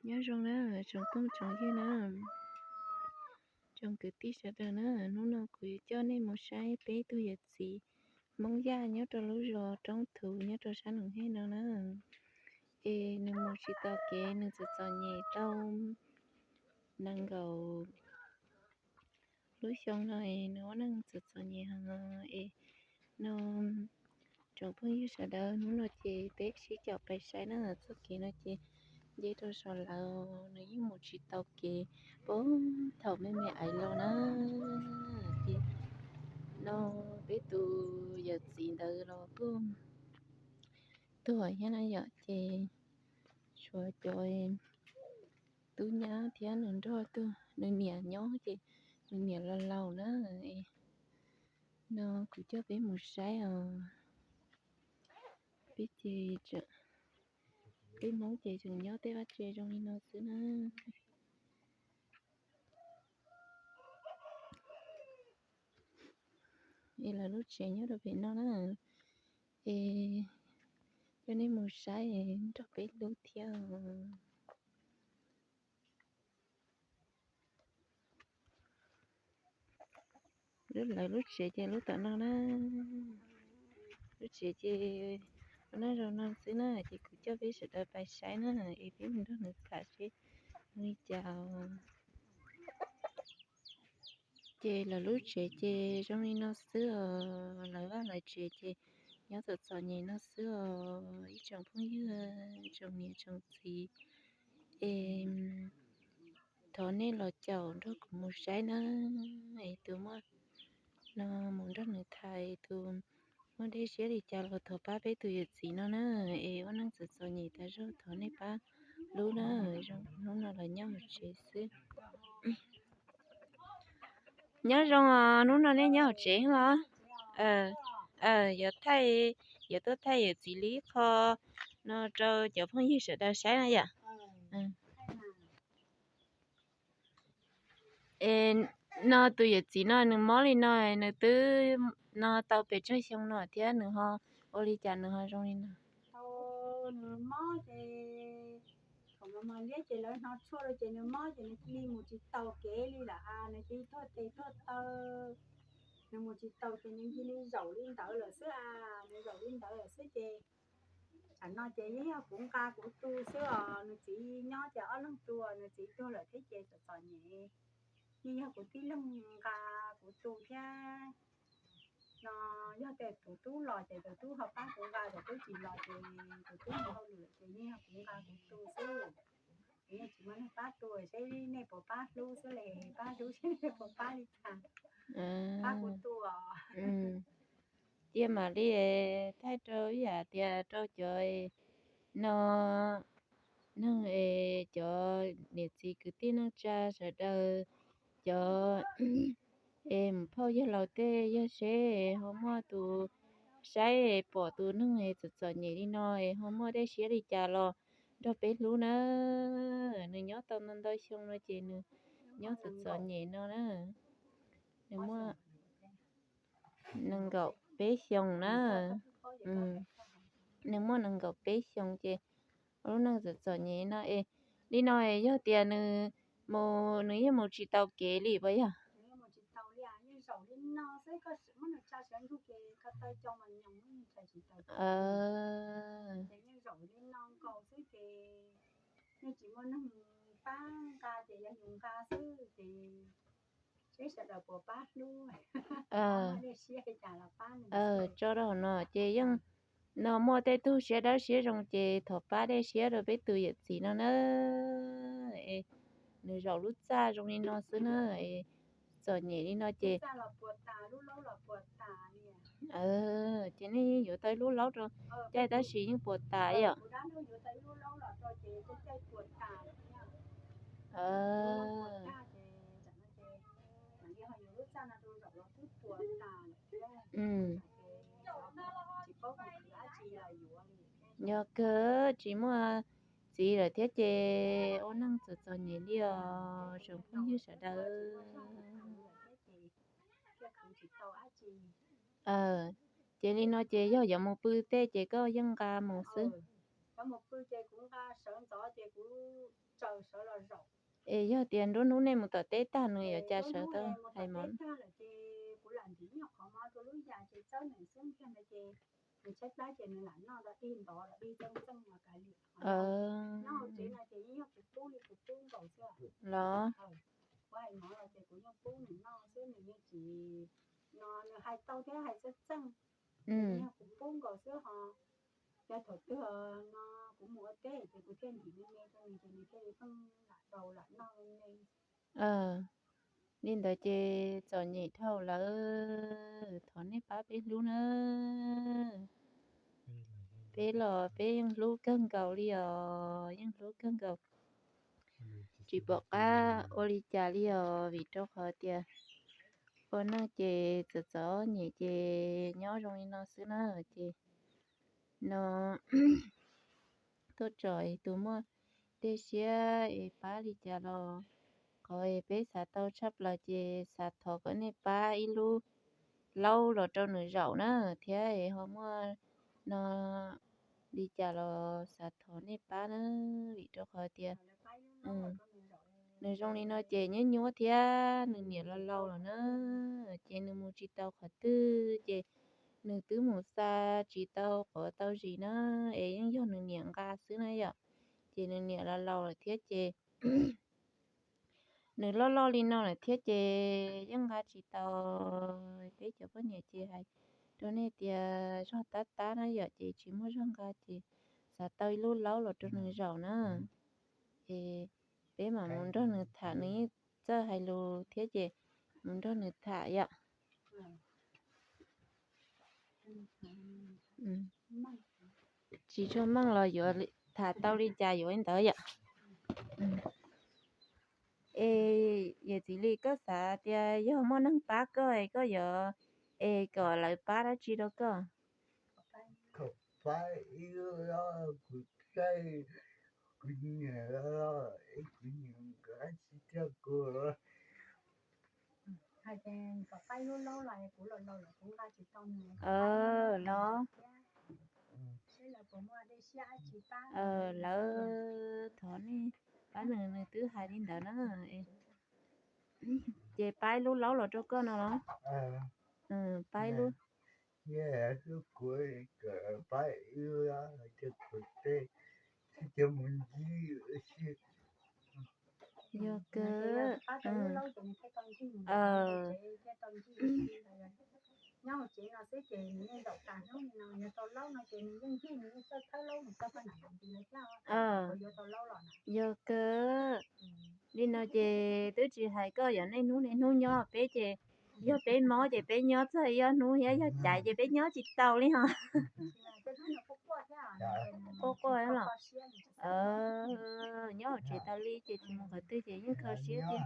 Nyob zoo na tsoom phooj tsoom ywg na, tsoom kwv tij sawv daws na, hnub no kuv yuav coj nej mus saib peb tug yawm txiv Hmoob Yaj nyob rau lub zos Roob Thuv nyob rau sab Noom Hej no na. Es nws mus tsis tau kev, nws txom txom nyem tau nees nkaum lub xyoo no es nws ua neej txom txom nyem heev es no tsoom phooj ywg sawv daws, hnub no ces peb sib caum pais saib na, txoj kev no ces nce rau saum lawv, nws yeej mus tsis tau kev puag thaum me me ais los na. Ces no peb tus yawm txiv ntawd los kuj tuag thiab na yom, ces tshuav cov tub nyab thiab nws nrog tuag, nws niam nyob ces nws niam laus laus na. No kuv coj peb mus saib os. Peb ces, peb Hmoob ces tseem nyob tej vaj tse zoo li no xwb na. Es lawv lub tsev nyob rau pem no na. Es coj nej mus saib nrog peb hlub thiab. Lub, lawv lub tsev ces lub tom no na. Lub tsev ces ua neej zoo no xwb na, ces kuv coj peb sawv daws pais saib na, es peb mus nrog nws tham seb zoo li cas. Ces lawv lub tsev ces zoo li no xwb os, lawv vaj lawv tsev ces nyob txom txom nyem no xwb os ib tsoom phooj ywg, tsoom niam tsoom txiv. Es thov nej los caum nrog kuv mus saib na, es tus muaj no mus nrog nws tham, tus muaj dej siab li cas los thov pab peb tus yawm txiv no na, es ua neej txom txom nyem tas zog thov nej pab hlub na, hnub no los nyob hauv tsev xwb. Nyob zoo os, hnub no nej nyob hauv tsev los? Yuav thaij, yuav tuaj thaij yawm txiv li ib qho no rau cov phooj ywg sawv daws saib na yom. Es no tus yawm txiv no nws mob li no, nws twb no tau pes tsawg xyoo no thiab nws ho ua li cas nws ho zoo li no? Nws mob ces thaum no mas liab ces lawv hno tshuaj rau ces nws mob ces nws cia li mus tsis taus kev li lawm a, nws cia li tuag tes tuag taw. Nws mus tsis taus ces nws cia li zaum li ntawd lawm xwb a, nws zaum li ntawd lawm xwb ces tsam no ces yeej yog kuv nqa kuv tu xwb os, nws txiv nyob ces ob leeg tu, nws txiv tuag lawm thiab ces txom txom nyem. Yeej yog kuv tib leeg nqa kuv tu thiab. No yog tias tus tub los ces tus tub ho pab kuv nqa, tus tub tsis los ces tus tub mus hauj lwm ces yeej yog kuv nqa kuv tu xwb. Kuv yeej tsis muaj neeg pab tu, seb nej puas pab hlub xwb li, pab hlub seb nej puas pab li cas, pab kuv tu os. Cia mam li thaij rau ib yam tias rau cov no neeg es cov niam txiv kwv tij neej tsa sawv daws, cov es mus phauj yawg laus tej yog seb ho muaj tus saib pom tus neeg es txom txom nyem li no es ho muaj dej siab li cas los nrog peb hlub na. Nws nyob tau ntau ntau xyoo no ces nws nyob txom txom nyem no na. Nws muaj nees nkaum peb xyoos na. Nws muaj nees nkaum peb xyoos ces ua lub neej txom txom nyem no es li no es yog tias nws mus, nws yeej mus tsis tau kev li puas yog? Tso rau hauv no ces yeej no muaj tej tug siab dawb siab zoo ces thov pab dej siab rau peb tus yawm txiv no na. Es nws zaum lub txaj zoo li no xwb na, es txom nyem li no ces, ces nej yuav tau ib lub laub rau caij tab sis yeej puas tas yom. Yog kawg tsis muaj txiv lawm thiab ces ua neej txom txom nyem li os tsoom phooj ywg sawv daws. Ces li no ces yog yuav mus pw tej ces koj yeej nqa mus xwb. Es yog tias nruab hnub nej mus tom teb tag nws yuav cas sawv tau hais mov? Los, li ntawd ces txom nyem dhau lawm, thov nej pab peb hlub na. Peb los peb yeej hlub kawg nkaus li os, yeej hlub kawg nkaus. Tsis pom qab ua li cas li os, vim rau qhov tias ua neej ces txom txom nyem ces nyob zoo li no xwb na. Ces no tuaj tsom tus muaj dej siab es pab li cas los qhov es peb xav tau tshaj plaws ces xav thov kom nej pab ib lub laub los rau nws zaum na, thiab es ho muaj no li cas los xav thov nej pab na, vim rau qhov tias nws zoo li no ces nyuaj nyuaj thiab nws niam laus laus lawm na, ces nws mus tsis tau qhov twg ces nws twb mus xa tsis tau quav tau zis na, es yeej yog nws niam nqa xwb na yom. Ces nws niam laus laus lawm thiab ces nws loj loj li no lawm thiab ces yeej nqa tsis tau. Peb cov poj niam ces hais rau nej tias zog tab tab na yom, ces tsis muaj zog nqa ces xav tau ib lub laub los rau nws zaum na. Es peb mam mus nrog nws tham, nws yeej txawj hais lus thiab ces mus nrog nws tham yom. Tsis tshua meej los yuav tham tau li cas yuav li ntawd yom. Es yawm txiv Lis, koj xav tias yog muaj neeg pab koj es koj yuav es kom lawv pab dab tsi rau koj? Los, lawv thov nej pab nws, nws twb hais li ntawd na. Ces pab ib lub laub los rau koj no los? Pab ib lub. Yog kawg. Yog kawg. Li no ces twb tsis hais koj yog niaj hnub niaj hnub nyob peb ces yog peb mob ces peb nyob txog ib ob hnub thiab, yog caiv ces peb nyob tsis tau li ho. Quaj quaj los? Nyob hauv tsev tas li ces tsis mus qhov twg ces yeej kho siab tiag.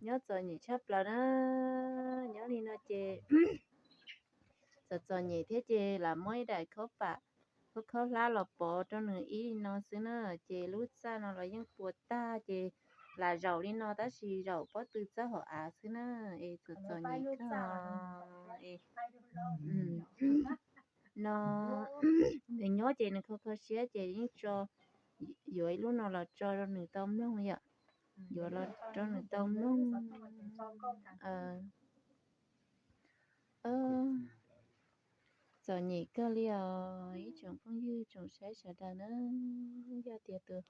Nyob txom nyem tshaj plaws na. Nyob li no ces txom txom nyem thiab ces lam muab ib daim khaub pam, khaub khaub hlab los pov rau nws ib no xwb na. Ces lub txaj no los yeej puas tag ces lam zaum li no tab sis zaum pob tw txoj hauv av xwb na. Es txom txom nyem kawg. No nws nyob ces nws kho kho siab ces yeej tso, yuav ib lub no los tso rau nws tau mloog yom. Yuav los rau nws tau mloog. Txom nyem kawg li os ib tsoom phooj ywg tsoom saib sawv daws na. Yog tias tus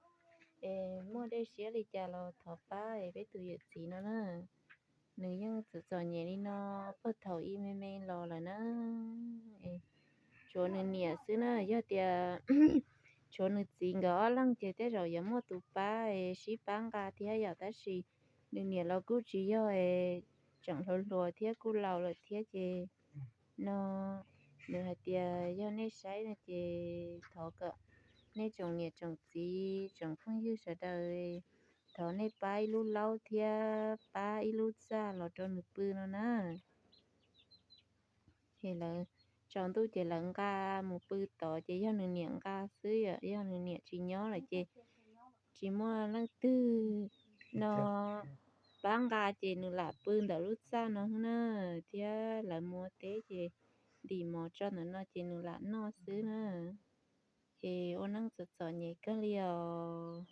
es muaj dej siab li cas los thov pab es peb tus yawm txiv no na. Nws yeej txom txom nyem li no, puag thaum ub me me los lawm na. Tshuav nws niam xwb na, yog tias tshuav nws txiv nkawd ob leeg ces tej zaum yuav muaj tus pab es sib pab nqa thiab yom, tab sis nws niam los kuj tsis yog es tseem hluas hluas thiab kuj laus lawm thiab ces no nws hais tias yog nej saib no ces thov kom nej tsoom niam tsoom txiv tsoom phooj ywg sawv daws thov nej pab ib lub laub thiab pab ib lub txaj los rau nws pw no na. Ces lawv tsaus ntuj ces lawv nqa mus pw tod ces yog nws niam nqa xwb, yog nws niam tsis nyob lawm ces tsis muaj leej twg no pab nqa ces nws lam pw ntawm lub txaj no na, thiab lawv mus ua teb ces ntim mov tso ntawm no ces nws lam noj xwb na. Es ua neej txom txom nyem kawg li os.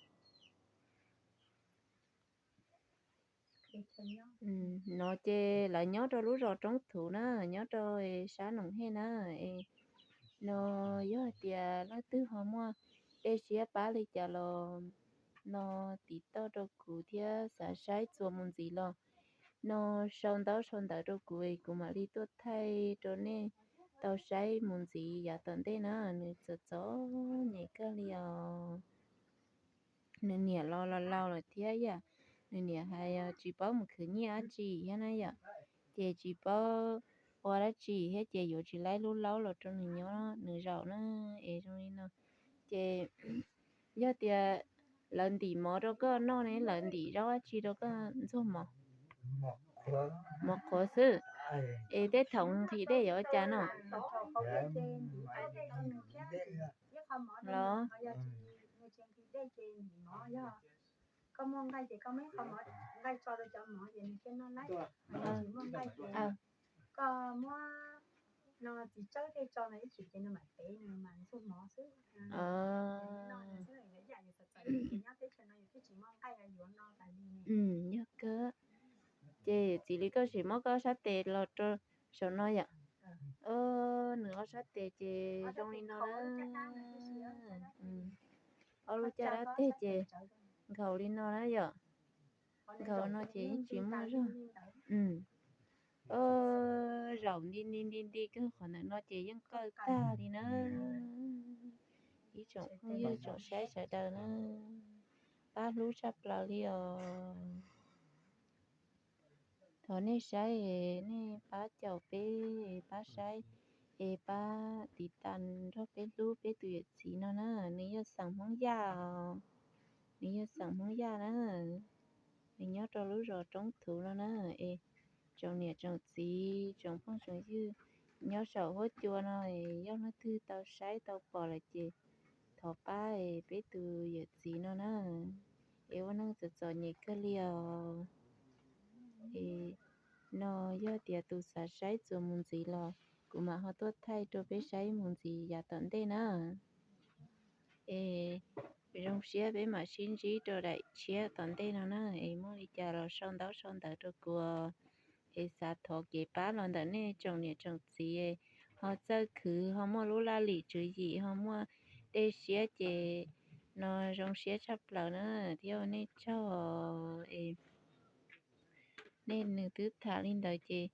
No ces lawv nyob rau lub zos Roob Thuv na, nyob rau sab Noom Hej na. No yog hais tias leej twg ho muaj dej siab pab li cas los no tiv tauj rau kuv thiab xav saib txuas mus ntxiv los no sau ntaub sau ntawv rau kuv es kuv mam li tuaj thaij rau nej tau saib mus ntxiv yav tom ntej na. Nws txom txom nyem kawg li os. Nws niam los laus laus lawm thiab yom, nws niam hais tsis paub mus khwv nyiaj dab tsi thiab na yom, ces tsis paub ua dab tsi thiab ces yuav tsis laib lub laub los rau nws nyob nws zaum na. Es zoo li no ces yog tias lawv ntim mov rau koj noj ne lawv ntim zaub dab tsi rau koj ntxuag mov? Mov qhuav xwb. Es tej thaum nqhis dej yuav ua cas no? Los Yog kawg. Ces txiv li koj sim muab koj ob sab tes los rau saum no yom. Nws ob sab tes ces zoo li no na. Ob lub caj dab tes ces nkaus li no na yom. Nkaus no ces yeej tsis muaj zog. Zaum nti nti nti nti kawg qhov ntawm no ces yeej qawj tag li na. Ib tsoom phooj ywg tsoom saib sawv daws na, pab hlub tshaj plaws li os. Thov nej saib es nej pab caum peb, pab saib es pab tiv tas nrog peb hlub peb tus yawm txiv no na. Nws yog xeem Hmoob Yaj os, nws yog xeem Hmoob Yaj na. Nws nyob rau lub zos Roob Thuv no na. Es tsoom niam tsoom txiv tsoom phooj tsoom ywg nyob saum huab cua no, yog leej twg tau saib tau pom lawm ces thov pab es peb tus yawm txiv no na. Es ua neej txom txom nyem kawg li os. Es no yog tias tus xav saib txuas mus ntxiv los kuv mam ho tuaj thaij rau peb saib mus ntxiv yav tom ntej na. Es zoo siab peb mam sib ntsib rau daim tshiab tom ntej no na. Es muaj li cas los sau ntaub sau ntawv rau kuv, es xav thov kev pab los ntawm nej tsoom niam tsoom txiv ho txawj khwv ho muaj lub laj lim tswv yim ho muaj dej siab ces no zoo siab tshaj plaws na. Thiab ua nej tsaug es nej nws twb tham li ntawd ces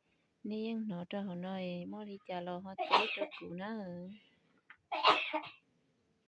nej yeej hnov rau hauv no es muaj li cas los ho teb rau kuv na.